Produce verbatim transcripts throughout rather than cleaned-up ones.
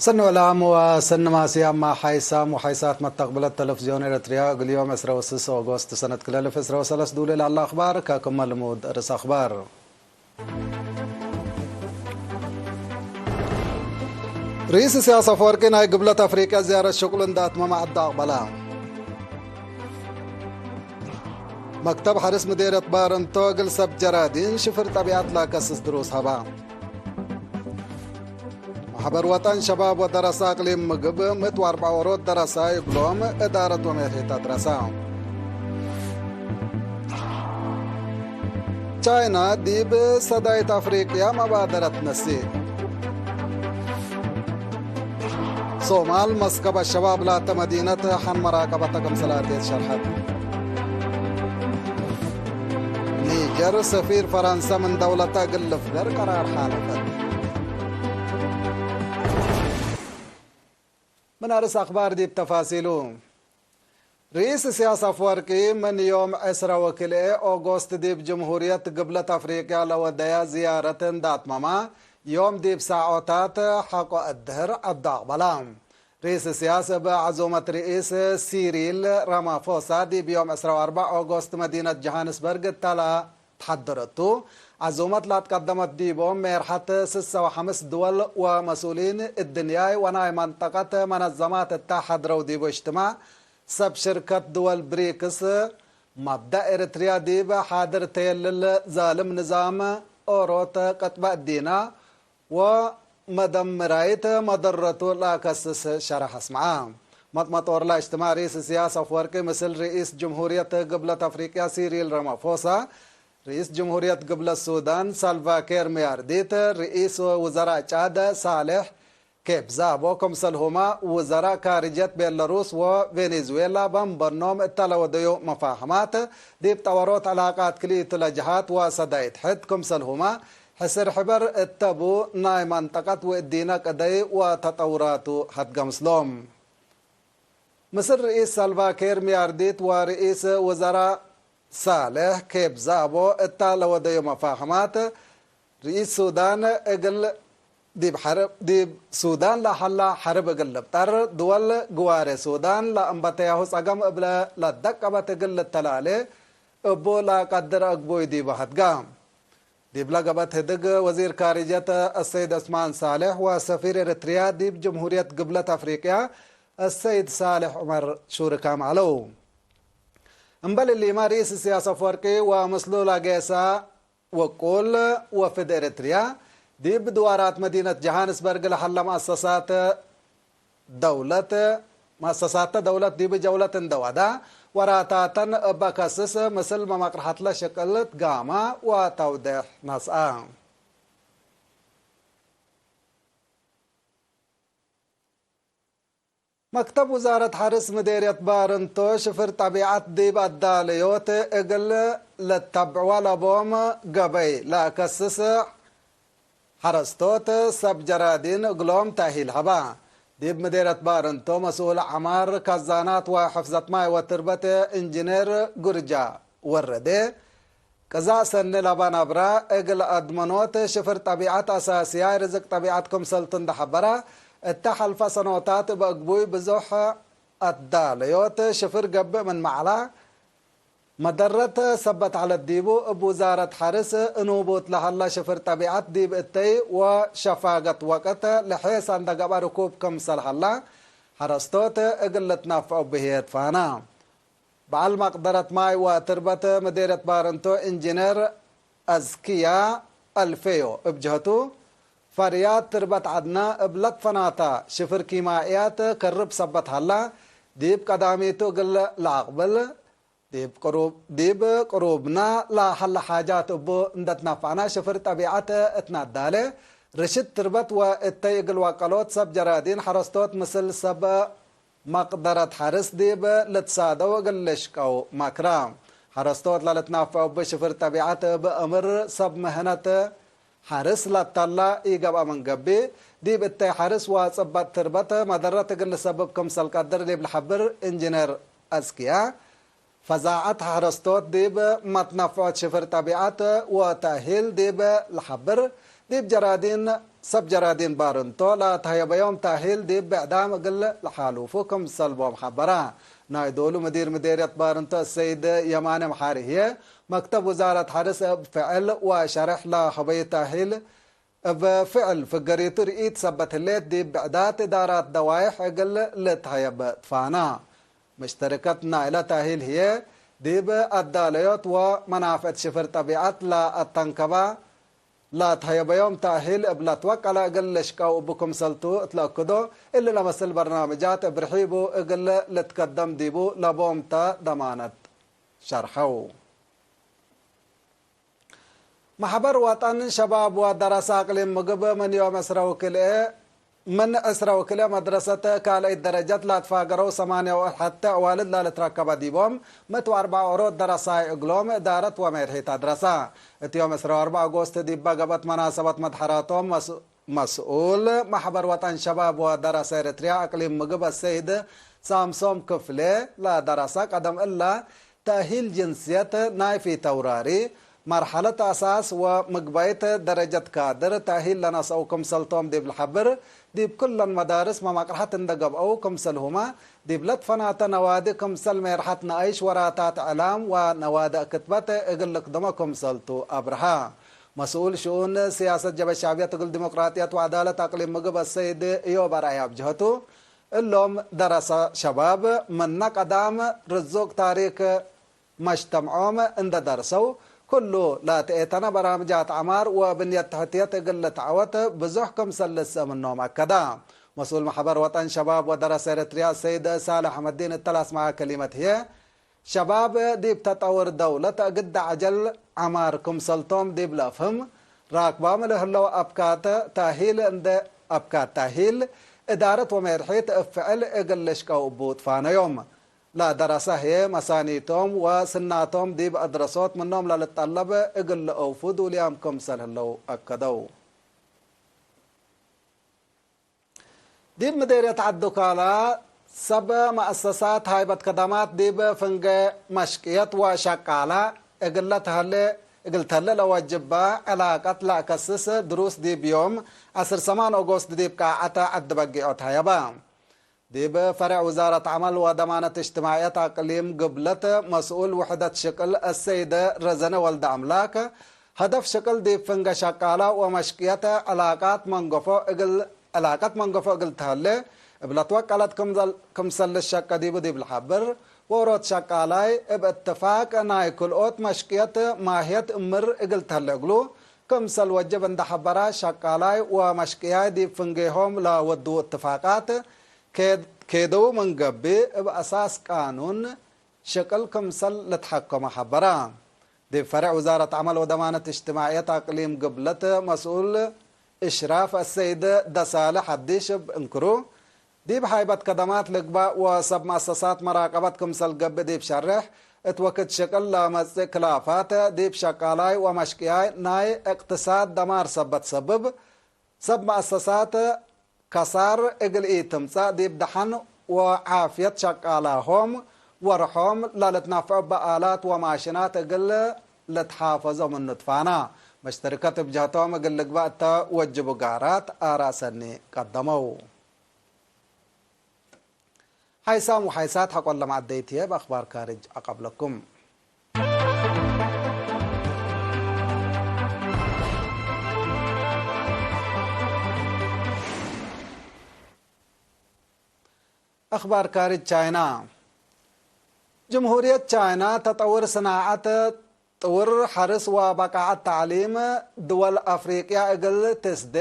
ሰኒ ወላም ወሰኒ ማስያም፣ ሓይሳም ወሓይሳት መተቅብለት ተለፍዝዮን ኤረትርያ፣ እግል ዮም ዕስራ ወስስ ኦጎስት ሰነት ክልኤ አልፍ ዕስራ ወሰለስ ዱለ ለሀለ አክባር፣ ከክመ ልሙድ ርእስ አክባር። ርኢስ እስያስ አፈወርቂ ናይ ግብለት አፍሪቅያ ዝያረት ሽቅሉ እንደ አትመመ ዐድ አቅበላ። መክተብ ሐርስ ምዴርየት ባረንቶ እግል ሰብ ጀራዲን ሽፍር ጠቢዐት ለአከስስ ድሩስ ሀባ። ማሕበር ወጠን ሸባብ ወደረሰ አቅሊም ምግብ ምእት ወአርበዕ ወሮት ደረሰ እግሎም እዳረት ወሜርሔት አድረሰ። ቻይና ዲብ ሰዳይት አፍሪቅያ መባደረት ነስእ። ሶማል መስከብ አሸባብ ላተ መዲነት ሐን መራቀበተ ክምሰል አቴት ሸርሐት። ኒጀር ሰፊር ፈረንሰ ምን ደውለተ እግል ልፍገር ቀራር ሓለፈት። ምን አርስ አክባር ዲብ ተፋሲሉ። ርኢስ እስያስ አፍወርቂ ምን ዮም ዕስራ ወክልኤ ኦጎስት ዲብ ጅምሁርየት ግብለት አፍሪቅያ ለወደያ ዝያረት እንደ አትመመ፣ ዮም ዲብ ሳዖታት ሐቆ እድህር ዐዱ አቅበላ። ርኢስ እስያስ እብ ዐዙመት ርኢስ ሲሪል ራማፎሳ ዲብ ዮም ዕስራ ወአርበዕ ኦጎስት መዲነት ጆሃንስበርግ እተ ለተሐደረቱ ዐዙመት ለአትቀደመት ዲቦም ሜርሐት ስሰ ወሐምስ ድወል ወመስኡሊን እድንያይ ወናይ መንጠቀት መነዘማት እተ ሐድረው ዲቡ እጅትማዕ፣ ሰብ ሽርከት ድወል ብሪክስ፣ መብደእ ኤረትርያ ዲብ ሓድር ተየልል ዛልም ንዛም ኦሮት ቅጥበ እዲና ወመደምራይት መደረቱ ለአከስስ ሸረሕ አስመዐ። መጥመጦርላ እጅትማዕ ርኢስ እስያስ አፍወርቂ ምስል ርኢስ ጅምሁርየት ግብለት አፍሪቅያ ሲሪል ረማፎሳ፣ ርኢስ ጅምሁርየት ግብለት ሱዳን ሳልቫ ኬር ሚያርዲት፣ ርኢስ ውዘራእ ጫድ ሳልሕ ኬብዛቦ፣ ክምሰልሁመ ውዘራእ ካርጅየት ቤለሩስ ወቬኔዙዌላ በን በኖም እተ ለወደዩ መፋህማት፣ ዲብ ጠወሮት ዕላቃት ክልኢቱ ለጀሃት ወሰዳይት ሕድ ክምሰልሁመ ሕስር ሕበር እተቡ ናይ መንጠቀት ወእዲነ ቅደይ ወተጠውራቱ ሀትገ ምስሎም። ምስል ርኢስ ሳልቫ ኬር ሚያርዲት ወርኢስ ውዘራእ ሳልሕ ኬብዛቦ እተ ለወደዩ መፋህማት፣ ርኢስ ሱዳን እግል ዲብ ሐርብ፣ ዲብ ሱዳን ለሀላ ሐርብ እግል ልብጠር፣ ድወል ግዋሬ ሱዳን ለአንበተያሁ ጸገም እብለ ለደቀበት እግል ልተላሌ እቡ ለቀድር አግቡይ ዲቡ ሀድጋ። ዲብለ ገበት ህድግ ወዚር ካርጀት አሰይድ ዑስማን ሳልሕ ወሰፊር ኤረትርያ ዲብ ጅምሁርየት ግብለት አፍሪቅያ አሰይድ ሳልሕ ዑመር ሹርካም ዐለው። እምበል እሊመ ርኢስ እስያስ አፍወርቂ ወምስሉ ለጌሰ ወቁል ወፍድ ኤረትርያ ዲብ ድዋራት መዲነት ጀሃንስበርግ ለሀለ መአሰሳት ደውለት፣ መአሰሳተ ደውለት ዲብ ጀውለት እንደ ወዳ፣ ወራታተን እበ ከስስ ምስል መመቅርሐትለ ሽቅልት ጋማ ወተውዴሕ ነስአ። መክተብ ውዛረት ሐርስ ምዴርየት ባርንቶ ሽፍር ጠቢዐት ዲብ አዳለዮት እግል ልተብዕወ ለቦም ገበይ ለአከስስ ሐረስቶት ሰብ ጀራዲን እግሎም ተእሂል ሀባ። ዲብ ምዴረት ባርንቶ መስኡል ዐማር ካዛናት ወሕፍዘት ማይ ወትርበት እንጅኔር ጉርጃ ወረዴ፣ ቅዛእ ሰኒ ለበ ነብረ እግል አድመኖት ሽፍር ጠቢዐት አሳስያይ ርዝቅ ጠቢዐት ክምሰልቱ እንደ ሐበረ፣ እተ ሐልፈ ሰኖታት እብ አግቡይ ብዙሕ አዳለዮት ሽፍር ገብእ ምንመ ዐለ፣ መደረት ሰበት ዐለት ዲቡ፣ እብ ውዛረት ሐርስ እኑቡት ለሀላ ሽፍር ጠቢዐት ዲብ እተይ ወሸፋገት ወቅት ለሔሰ እንደ ገብአ ርኩብ ክምሰል ሀላ፣ ሐረስቶት እግል ልትናፈዑ ብህየት ፋና። በዐል መቅደረት ማይ ወትርበት ምዴርየት ባርንቶ እንጅኔር አዝክያ አልፌዮ እብ ጀህቱ፣ ፈርያት ትርበት ዐድነ እብ ለትፈናተ ሽፍር ኪማእያት ከርብ ሰበት ሀላ፣ ዲብ ቀዳሚቱ እግል ለአቅብል፣ ዲብ ቅሩብ፣ ዲብ ቅሩብነ ለሀለ ሓጃት እቡ እንደ ትነፈዕነ ሽፍር ጠቢዐት እትናዳሌ፣ ርሽድ ትርበት ወእተይ እግል ወቀሎት ሰብ ጀራዲን ሐረስቶት ምስል ሰብ መቅደረት ሐርስ ዲብ ልትሳደው እግል ልሽቀው መክረ። ሐረስቶት ለልትናፈዑ እብ ሽፍር ጠቢዐት እብ እምር ሰብ ምህነት ሐርስ ለተላ ኢገብአ ምን ገብእ፣ ዲብ እተይ ሐርስ ወጽበጥ ትርበት መደረት እግል ልሰብብ ክምሰል ቀድር ዲብ ለሐብር እንጅኔር አዝክያ፣ ፈዛዐት ሐረስቶት ዲብ መትነፍዖት ሽፍር ጠቢዐት ወተእሂል ዲብ ለሐብር፣ ዲብ ጀራዲን ሰብ ጀራዲን ባርንቶ ለተሀየበዮም ተእሂል ዲብ ብዕዳም እግል ለሓሉፉ ክምሰል ቦም ሐበራ። ናይ ዶሉ ምዲር ምዴርየት ባርንቶ ሰይድ የማነ መሓሪ ህዬ፣ መክተብ ውዛረት ሐርስ እብ ፍዕል ወሸሬሕ ለሀበዩ ተእሂል እብ ፍዕል ፍገሪቱ ርኢት ሰበት ህሌት፣ ዲብ ብዕዳት እዳራት ደዋይሕ እግል ልትሀየብ ትፋና። መሽተርከት ናይለ ተእሂል ህዬ፣ ዲብ አዳለዮት ወመናፍዕት ሽፍር ጠቢዐት ለአተንከባ ለትሀየበዮም ተእሂል እብ ለትወቀለ እግል ልሽቀው እቡ ክምሰልቱ እት ለአክዶ፣ እሊ ለመስል በርናምጃት እብ ርሒቡ እግል ልትከደም ዲቡ ለቦምተ ደማነት ሸርሐው። መሕበር ወጠን ሸባብ ወደረሰ አቅሊም ምግብ ምን ዮም ዕስረ ወክልኤ፣ ምን ዕስረ ወክልኤ መድረሰት ካልአይት ደረጀት ለአትፋገረው ሰማንያ ወሐተ አዋልድ ለልትረከበ ዲቦም፣ ምእት ወአርበዕ ኦሮት ደረሳይ እግሎም እዳረት ወሜርሒት አድረሰ። እት ዮም ዕስረ ወአርበዕ አጎስት ዲበ ገብአት መናሰበት መድሐራቶም መስ-፣ መስኡል መሕበር ወጠን ሸባብ ወደረሰ ኤረትርያ አቅሊም ምግብ አሰይድ ሳምሶም ክፍሌ ለደረሰ ቀደም እለ ተእሂል ጅንስየት ናይ ፊተውራሪ መርሐለት አሳስ ወምግባይት ደረጀት ካድር ተእሂል ለነስአው ክምሰልቶም ዲብ ለሐብር፣ ዲብ ክለን መዳርስ መመቅርሐት እንደ ገብአው ክምሰልሁመ፣ ዲብ ለትፈናተ ነዋዲ ክምሰል ሜርሐት ነአይሽ ወራታት እዕላም ወነዋዲ ክትበት እግል ልክድሞ ክምሰልቱ አብርሀ። መስኡል ሽኡን ስያሰት ጀብሀት ሸዕብየት እግል ዲሞቅራጥየት ወዐዳለት አቅሊም ምግብ አሰይድ እዮብ አርአያ እብ ጀሀቱ፣ እሎም ደረሰ ሸባብ ምነ ቀዳም ርዙቅ ታሪክ መጅተምዖም እንደ ደርሰው፣ ክሉ ለትኤተነ በራምጃት ዐማር ወብንየት ተሕትየት እግል ልትዐወት ብዙሕ ክምሰል ልስእ ምኖም አከደ። መስኡል መሕበር ወጠን ሸባብ ወደረሰ ኤረትርያ ሰይድ ሳልሕ አሕመዲን እተ ለአስመዐ ከሊመት ህዬ፣ ሸባብ ዲብ ተጠውር ደውለት እግድ ዐጀል ዐማር ክምሰልቶም ዲብ ለአፍህም፣ ራክባም ለህለው አብካት ተእሂል እንደ፣ አብካት ተእሂል፣ እዳረት ወሜርሒት እብ ፍዕል እግል ልሽቀው እቡ ትፋነዮም። ለደረሰ ህዬ መሳኒቶም ወስናቶም ዲብ አድረሶት ምኖም ለልጠለብ እግል ለአውፉ ዱልያም ክምሰል ህለው አከደው። ዲብ ምዴርየት ዐድ ዱካላ፣ ሰብ መአሰሳት ሃይበት ከደማት ዲብ ፍንጌ መሽቅየት ወሸቃላ እግለ ተህሌ፣ እግል ተህሌ ለወጅበ ዕላቀት ለአከስስ ድሩስ ዲብ ዮም ዐስር ሰማን ኦጎስት ዲብ ቃዐት ዐዲ በጊዖ ተሀየበ። ዲብ ፈሬዕ ውዛረት ዐመል ወደማነት እጅትማዕየት አቅሊም ግብለት መስኡል ውሕደት ሽቅል አሰይደ ረዘነ ወልደ አምላክ፣ ሀደፍ ሽቅል ዲብ ፍንገ ሸቃላ ወመሽቅየት ዕላቃት መንገፎ እግል፣ ዕላቀት መንገፎ እግል ተህሌ እብ ለትወቀለት ክምዘል-፣ ክምሰል ልሸቀ ዲቡ ዲብ ለሐብር፣ ዎሮት ሸቃላይ እብ እትፋቅ ናይ ክልኦት መሽቅየት ማህየት እምር እግል ተህሌ እግሉ ክምሰል ወጅብ እንደ ሐበረ፣ ሸቃላይ ወመሽቅያይ ዲብ ፍንጌሆም ለወድዉ እትፋቃት ኬድ-፣ ኬደው ምን ገብእ፣ እብ አሳስ ቃኑን ሽቅል ክምሰል ልትሐከመ ሐበረ። ዲብ ፈሬዕ ውዛረት ዐመል ወደማነት እጅትማዕየት አቅሊም ግብለት መስኡል እሽራፍ አሰይድ ደሳለ ሐዲሽ እብ እንክሩ፣ ዲብ ሃይበት ከደማት ልግባእ ወሰብ መአሰሳት መራቀበት ክምሰል ገብእ ዲብ ሸሬሕ፣ እት ወክድ ሽቅል ለመጽእ ክላፋት ዲብ ሸቃላይ ወመሽቅያይ ናይ እቅትሳድ ደማር ሰበት ሰብብ፣ ሰብ መአሰሳት ከሳር እግል ኢትምጸእ፣ ዲብ ደሐን ወዓፍየት ሸቃላሆም ወርሖም ለልትነፍዑ በአላት ወማሽናት እግል ልትሓፈዞ ምኑ ትፋና፣ መሽተርከት እብ ጀህቶም እግል ልግበእ እተ ወጅቡ ጋራት አራእ ሰኒ ቀደመው። ሓይሳም ወሓይሳት ሐቆለ መዐደይት ህዬ፣ እብ አኽባር ካርጅ አቀብለኩም። አኽባር ካርጅ ቻይና። ጅምሁርየት ቻይና ተጠውር ስናዐት ጥውር ሐርስ ወበቃዐት ተዕሊም ድወል አፍሪቅያ እግል ትስዴ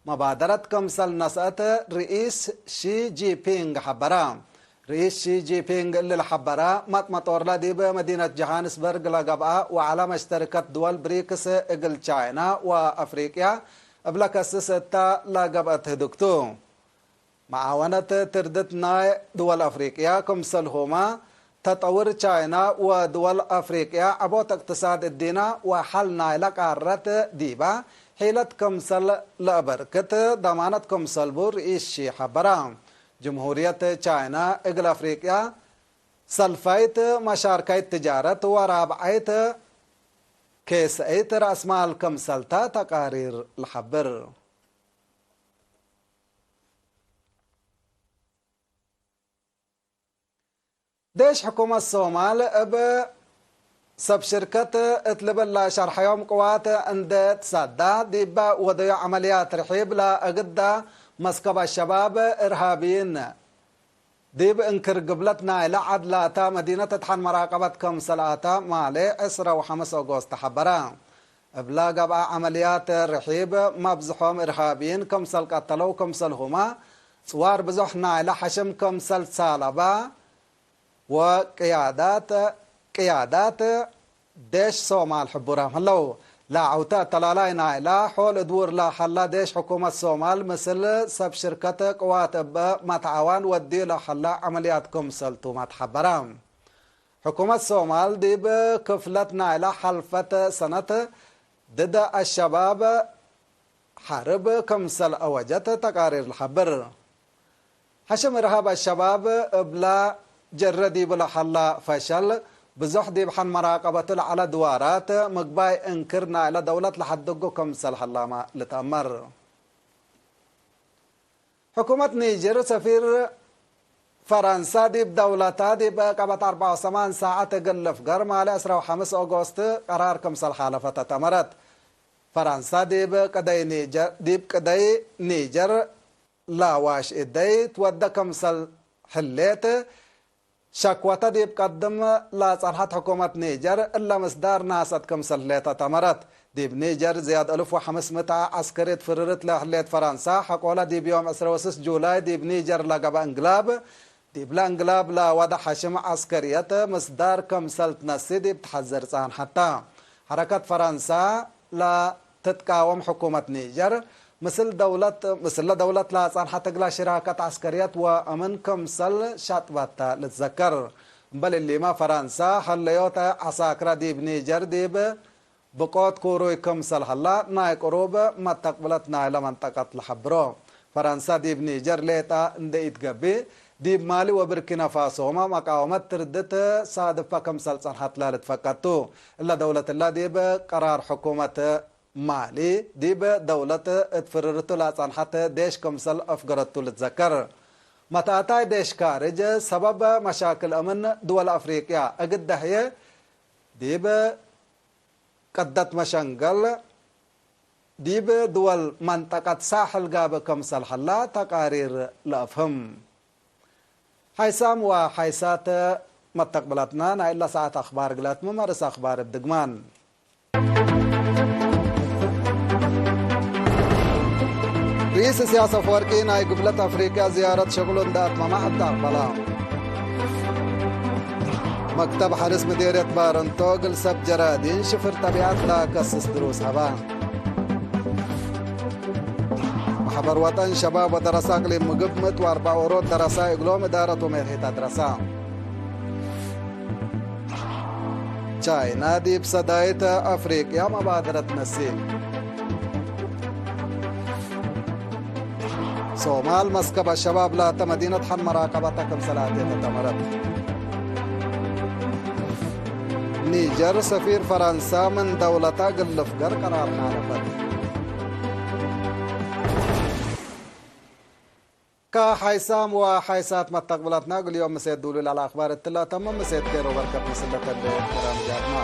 መባደረት ክምሰል ነስአት ርኢስ ሺ ጂፒንግ ሐበረ። ርኢስ ሺ ጂፒንግ እሊ ለሐበረ መጥመጦርለ ዲብ መዲነት ጆሃንስበርግ ለገብአ ወዐለ መሽተርከት ድወል ብሪክስ እግል ቻይና ወአፍሪቅያ እብ ለከስስ እተ ለገብአት ህድግቱ። መዓወነት ትርድት ናይ ድወል አፍሪቅያ ክምሰልሁመ፣ ተጠውር ቻይና ወድወል አፍሪቅያ ዐቦት እቅትሳድ እዲነ ወሐል ናይለ ቃረት ዲበ ሒለት ክምሰል ለአበርክት ደማነት ክምሰልቡ ርኢስ ሺ ሐበረ። ጅምሁርየት ቻይና እግል አፍሪቅያ ሰልፋይት መሻርከይት ትጃረት ወራብዓይት ኬሰኢት ረአስማል ክምሰልተ ተቃሪር ለሐብር። ዴሽ ሕኩመት ሶማል እብ ሰብ ሽርከት እት ልብል ለሸርሐዮም ቅዋት እንዴ ትሳዳ፣ ዲበ ወደዮ ዐመልያት ርሒብ ለእግዳ መስከብ አሸባብ እርሃብይን ዲብ እንክር ግብለት ናይለ ዐድ ላታ መዲነት እት ሐን መራቀበት ክምሰል አታ ማሌ ዕስረ ወሐምስ ኦጎስት ተሐበረ። እብለ ገብአ ዐመልያት ርሒብ መብዝሖም እርሃብይን ክምሰል ቀተለው ክምሰልሁመ ጽዋር ብዞሕ ናይለ ሐሽም ክምሰል ትሳለባ ወቅያዳት፣ ቅያዳት ዴሽ ሶማል ሕቡራም ህለው። ለዐውተ አተላላይ ናይለ ሖል እድውር ለሀላ ዴሽ ሕኩመት ሶማል ምስል ሰብ ሽርከት ቅዋት እብ መትዓዋን ወድዩ ለሀላ ዐመልያት ክምሰልቱመ ተሐበረ። ሕኩመት ሶማል ዲብ ክፍለት ናይለ ሐልፈት ሰነት ድድ አሸባብ ሐርብ ክምሰል አወጀት ተቃሪር ለሐብር። ሐሽም እርሃብ አሸባብ እብላ ጀረ ዲብ ለሀላ ፈሸል፣ ብዞሕ ዲብ ሐን መራቀበቱ ለዐለ ድዋራት ምግባይ እንክር ናይለ ደውለት ለሐድጎ ክምሰል ሀላመ ልትአመር። ሕኩመት ኒጀር ሰፊር ፈረንሳ ዲብ ደውለታ ዲብ ቀበት አርበዕ ወሰማን ሳዐት እግል ልፍገር ማሌ ዕስራ ወሐምስ ኦጎስት ቀራር ክምሰል ሓለፈት አተመረት። ፈረንሳ ዲብ ቅደይ ኒጀር፣ ዲብ ቅደይ ኒጀር ለዋሽ እደይ ትወደ ክምሰል ህሌት፣ ሸክወተ ዲብ ቀድም ለጸንሐት ሕኩመት ኒጀር እለ ምስዳር ናሰት ክምሰል ህሌት አተመረት። ዲብ ኒጀር ዝያድ አልፍ ወሐምስ ምእት ዐስከሪ እት ፍርርት ለህሌት ፈረንሳ፣ ሐቆለ ዲብ ዮም ዕስራ ወስስ ጁላይ ዲብ ኒጀር ለገብአ እንግላብ፣ ዲብለ እንግላብ ለወደ ሐሽም ዐስከርየት ምስዳር ክምሰል ትነሲ ዲብ ተሐዘር ጸንሐት ተ። ሐረከት ፈረንሳ ለትትቃወም ሕኩመት ኒጀር፣ ምስል ደውለት፣ ምስለ ደውለት ለጸንሐት እግለ ሽራከት ዐስከርየት ወአምን ክምሰል ሸጥበት ተ ልትዘከር። እምበል እሊመ፣ ፈረንሳ ሀለዮተ ዐሳክረ ዲብ ኒጀር ዲብ ብቆት ኩሩይ ክምሰል ሀላ፣ ናይ ቅሩብ መተቅብለት ናይለ መንጠቀት ለሐብሮ። ፈረንሳ ዲብ ኒጀር ሌጣ እንዴ ኢትገብእ፣ ዲብ ማሊ ወብርኪነ ፋሶመ መቃወመት ትርድት ሳድፈ ክምሰል ጸንሐት ለልትፈቀድ ቱ። እለ ደውለት እለ ዲብ ቀራር ሕኩመት ማሊ፣ ዲብ ደውለት እት ፍርርቱ ለጸንሐት ዴሽ ክምሰል አፍገረቱ ልትዘከር። መትአታይ ዴሽ ካርጅ ሰበብ መሻክል አምን ድወል አፍሪቅያ እግል ደህየ፣ ዲብ ቅደት መሸንገል ዲብ ድወል መንጠቀት ሳሕል ጋብእ ክምሰል ሀላ ተቃሪር ለአፍህም። ሓይሳም ወሓይሳት መተቅብለትነ፣ ናይ እለ ሰዓት አኽባር እግለ አትምም፣ አርእስ አኽባር እብ ድግማን። ርኢስ እስያስ አፈወርቂ ናይ ግብለት አፍሪቅያ ዝያረት ሸቅሉ እንደ አትመመ ዐድ አቅበለ። መክተብ ሐርስ ምዴርየት ባረንቶ እግል ሰብ ጀራዲን ሽፍር ጠቢዐት ለከስስ ድሩስ ሀበ። መሕበር ወጠን ሸባብ ወደረሰ አቅሊም ምግብ ምእት ወአርበዕ ዎሮት ደረሰ እግሎም እዳረት ወሜርሒት አድረሰ። ቻይና ዲብ ሰዳይት አፍሪቅያ መባደረት ነሲ። ሶማል መስከብ አሸባብ ላተ መዲነት ሐን መራቀበተ ክምሰል አቴተ ተመረት። ኒጀር ሰፊር ፈረንሳ ምን ደውለተ እግል ልፍገር ቀራር ሓለፈት። ከሓይሳም ወሓይሳት መተቅብለትነ እግል ዮም ምሴት ዱሉል አልአክባር እትለ ተምም ምሴት ኬሮ በርከት ምስለ ተሌ በራምጃትነ።